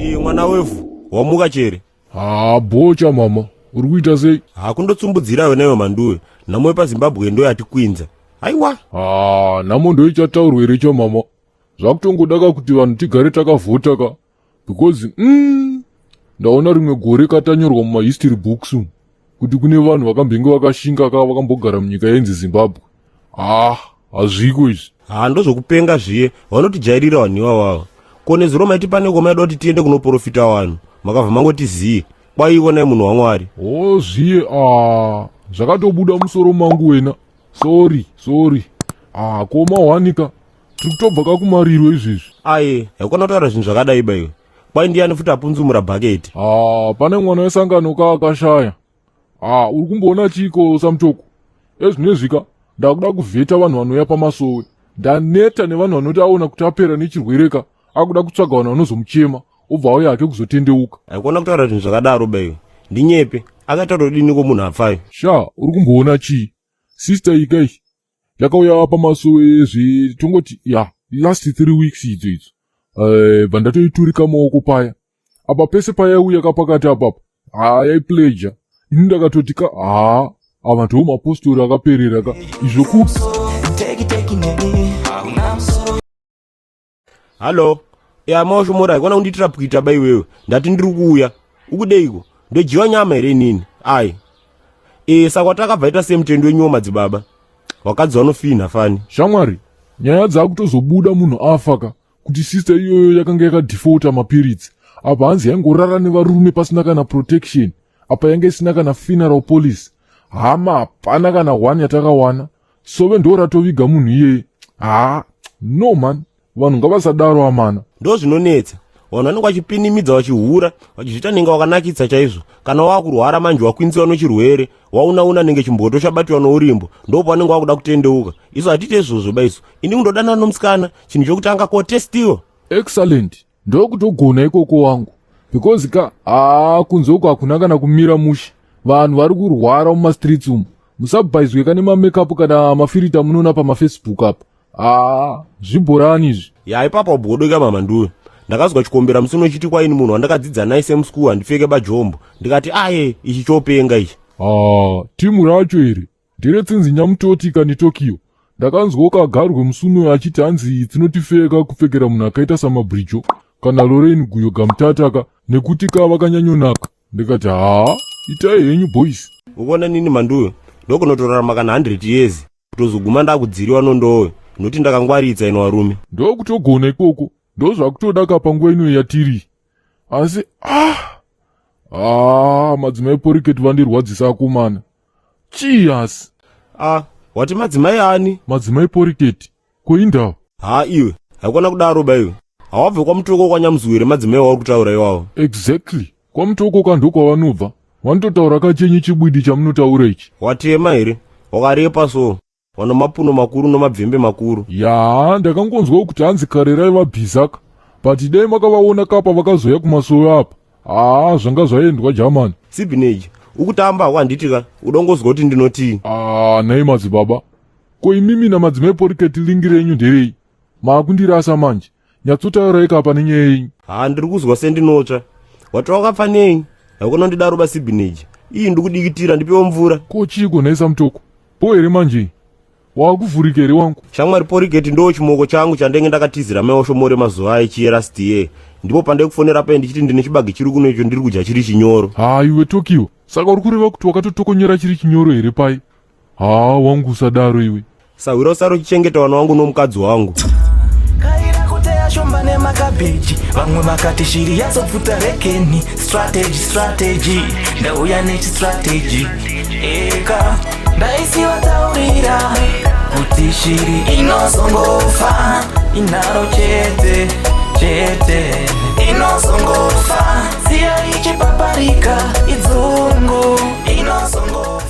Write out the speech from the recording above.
Iye mwana wevhu, wamuka chere? Haa bocha mama, uri kuita sei? Hakundotsumbudzira wena iwe Manduwe. Nhamo yepaZimbabwe ndo yatikwinza. Haiwa. Haa, nhamo ndo ichataurwa here chamama? Zvakutongoda ka kuti vanhu tigare takavhota ka. Because ndaona rimwe gore katanyorwa mumahistory books umu kuti kune vanhu vakambenge vakashinga ka vakambogara munyika yenzi Zimbabwe. Ah, hazviko izvi. Ha, ndozvokupenga zviye. Vanotijairira vanhu ivavava. Ko nezuro maiti pane koma yaida kuti tiende kunoprofita vanhu. Makabva mangoti zii. Kwaivo naye munhu waMwari. Oh, zviye ah, zvakatobuda musoro mangu wena. Sorry, sorry. Ah, koma wanika. Tiri kutobva kakumariro izvezvi. Aye, haikona kutaura zvinhu zvakadai ba iwe. Kwai ndiyani futi apunzumura bhaketi? Ah, pane mwana wesangano ka akashaya. Ah, uri kumboona chiiko samutoko? Ezvinezvi ka ndakuda kuvheta vanhu vanouya pamasowe. Ndaneta nevanhu vanoti aona kuti apera nechirwere ka, akuda kutsvaga vanhu vanozomuchema, obva auya hake kuzotendeuka. Haikona kutaura zvinhu zvakadaro ba iwe. Ndinyepe. Akaita kudiniko munhu afayo? Sha, uri kumboona chii? Sister iyi kai yakauya pamasowe zve tongoti ya last 3 weeks idzo idzo. Bva ndatoiturika maoko paya. Apa pese payaiuya kapakati apapo haa yaipleja. Ini ndakatoti ka haa ava ndiwo mapostori akaperera ka izvo kupi. Hallo. Ya maoshomora haikona kundiitira pwita ba iwewe. Ndati ndiri kuuya. Ukudeiko? Ndojiwa nyama here inini? Ai. E, saka watakabva ita semutendo wenyu madzibaba. Wakadzi wanofinha fani. Shamwari, nyaya dzakutozobuda munhu afa ka kuti sister iyoyo yakanga yakadefaulta mapiritsi. Apa hanzi yaingorara nevarume pasina kana protection. Apa yanga isina kana funeral policy. Hama hapana kana one yatakawana. Sove ndo ratoviga munhu iyeye. Haa, no man, vanhu ngavasadaro amana. Ndo zvinonetsa. Vanhu vanenge vachipinimidza vachihura, vachizviita nenge wakanakitsa chaizvo. Kana wakurwara manje wakwinziwa nochirwere, wauna nenge chimboto chabatiwa nourimbo, ndo pavanenge vakuda kutendeuka. Isu hatiite izvozvo ba isu. Ini kundodanana nomusikana, chinhu chokutanga kotestiwa. Excellent. Ndokutogona ikoko wangu. Because ka haa kunze uko hakuna kana kumira mushe. Vanhu vari kurwara mumastreets umu. Musabhaizwe ka nemamakeup kana mafirita munoona pamafacebook apa. Haa, zvibhorani izvi. Ya ipapo bodo mama nduwe. Ndakazwa chikombera musi unochiti kwaini munhu wandakadzidza naye same school handipfeke bajombo. Ndikati aye ichi chopenga ichi. Ah, timu racho iri nderetsinzi nyamutoti kani Tokyo. Ndakanzwawo kagarwe musi unoyo achiti hanzi dzinotifeka kupfekera munhu akaita samabrijo kana Lorraine Guyo Gamutata ka nekuti ka vakanyanyonaka. Ndikati haa, itai henyu boys. Ukuona nini manduwe ndokunotorarama kana 100 years kutozoguma ndakudziriwa nondowe nokuti ndakangwaritsa ino varume. Ndokutogona ikoko, ndozvakutoda ka panguva ino yatiri. Asi madzimai poriketi vandirwadzisa akomana. Chii asi? Ah, wati madzimai ani? Madzimai poriketi, ko indawo? Ha iwe, haikona kudaro ba iwe. Hawabve kwaMutoko kwaNyamuzuwere madzimai wauri kutaura iwawo. Exactly. KwaMutoko ka ndokwavanobva. Vanototaura kachenyu chibwidi chamunotaura ichi. Watema here? Wakarepa so. Wana mapuno makuru nomabvembe makuru. Ya, ndakangonzwawo kuti hanzi kare raiva bhizaka. But dai makavaona kapa vakazoya kumasowe apa. Haa, zvanga zvaendwa Germany. Sibhineji, ukutamba hako handiti ka? Udongozwa kuti ndinotii? Ah, nhai madzibaba. Ko imimi namadzimai poriketi lingi renyu nderei? Maakundirasa manje. Nyatsotaurai kapa nenyaya yenyu. Ha, ndiri kuzwa sendinotsva. Wati wakapfa nei? Haikona ndidaro ba Sibhineji. Iyi ndikudikitira ndipewo mvura. Ko chiiko nhai Samutoko? Po here manje? Wakuvhurika here wangu? Shamwari poriketi ndo chimoko changu chandenge ndakatizira mai washomore mazuva aye last year. Ndipo pandai paye ndichiti ndine chibage chiri kuno icho ndiri kudya chiri chinyoro. Haa iwe Tokyo, saka uri kureva kuti wakatotokonyera chiri chinyoro here pai? Haa wangu usadaro iwe. Sahwira usaro chichengeta vana wangu nomukadzi wangu. Kaira kuteya shomba nemakabheji, vamwe vakati shiri yazopfuta rekeni. Strategy, strategy, ndauya nechistrategy. Eka ndaisivataurira kuti shiri inozongofa inharo chete chete, inozongofa siya ichipaparika idzungu inozongofa.